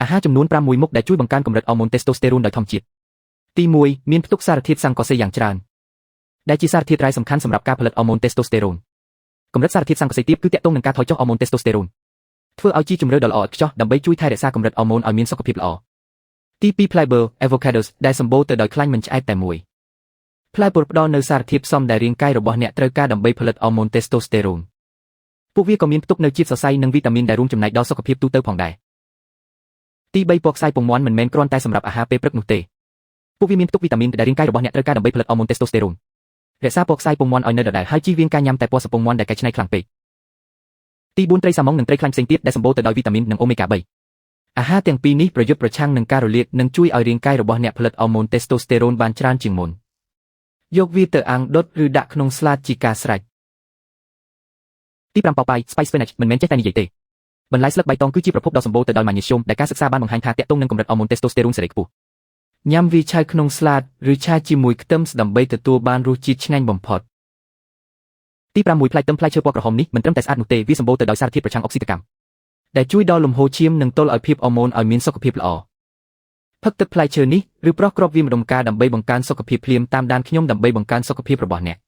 អាហារចំនួន5មួយមុខដែលជួយបង្កើនកម្រិតអរម៉ូនតេស្តូស្តេរូនដោយធម្មជាតិទី1មានផ្ទុកសារធាតុសាំងកូសេយ៉ាងច្រើនដែលជាសារធាតុរ៉ែសំខាន់សម្រាប់ការផលិតអរម៉ូនតេស្តូស្តេរូនកម្រិតសារធាតុសាំងកូសេទាបគឺទាក់ទងនឹងការថយចុះអរម៉ូនតេស្តូស្តេរូនធ្វើឲ្យជាជំរឿដ៏ល្អឥតខ្ចោះដើម្បីជួយថែរក្សាកម្រិតអរម៉ូនឲ្យមានសុខភាពល្អទី2ផ្លែបឺ avocados ដែលសម្បូរទៅដោយខ្លាញ់មិនឆ្អែតតែមួយផ្លែបឺផ្ដល់នូវសារធាតុផ្សំដែលរាងកាយរបស់អ្នកត្រូវការដើម្បីផលិតអរម៉ូនតេស្តូស្តេរូនពួកវាក៏មានផ្ទុកនូវជាតិសរសៃនិងវីតាមីនដែលរួមចំណែកដល់សុខភាពទូទៅផងដែរទី3ពណ៌ខ្សែពងមាន់មិនមែនគ្រាន់តែសម្រាប់អាហារពេលព្រឹកនោះទេពួកវាមានផ្ទុកវីតាមីនដែលរាងកាយរបស់អ្នកត្រូវការដើម្បីផលិតអរម៉ូនតេស្តូស្តេរូនរក្សាពណ៌ខ្សែពងមាន់ឲ្យនៅដដែលហើយជៀសវាងការញ៉ាំតែពណ៌សពងមាន់ដែលកែច្នៃខ្លាំងពេកទី4ត្រីសាម៉ុងនិងត្រីខ្លាញ់ផ្សេងទៀតដែលសម្បូរទៅដោយវីតាមីននិងអូមេហ្គា3អាហារទាំងពីរនេះប្រយុទ្ធប្រឆាំងនឹងការរលាកនិងជួយឲ្យរាងកាយរបស់អ្នកផលិតអរម៉ូនតេស្តូស្តេរូនបានច្រើនជាងមុនយកវាទៅអាំងដុតឬដាក់ក្នុងស្លាតជាការស្រេចទី5ប៉ប៉ាយ spice spinach មិនមែនចេះតែនិយាយទេបន្លែស្លឹកបៃតងគឺជាប្រភពដ៏សម្បូរទៅដោយម៉ាញ៉េស្យូមដែលការសិក្សាបានបង្ហាញថាទាក់ទងនឹងកម្រិតអរម៉ូនតេស្តូស្តេរូនសេរីខ្ពស់ញ៉ាំវាឆៅក្នុងស្លាតឬឆាជាមួយខ្ទឹមដើម្បីទទួលបានរសជាតិឆ្ងាញ់បំផុតទី6ផ្លែខ្ទឹមផ្លែឈើពណ៌ក្រហមនេះមិនត្រឹមតែស្អាតនោះទេវាសម្បូរទៅដោយសារធាតុប្រឆាំងអុកស៊ីតកម្មដែលជួយដល់លំហូរឈាមនិងទល់ឲ្យភាពអរម៉ូនឲ្យមានសុខភាពល្អផឹកទឹកផ្លែឈើនេះឬប្រោះគ្រាប់វាម្ដុំការដើម្បីបង្កើនសុខភាពភ្លាមតាមដានខ្ញុំដើម្បីបង្កើនសុខភាពរបស់អ្នក។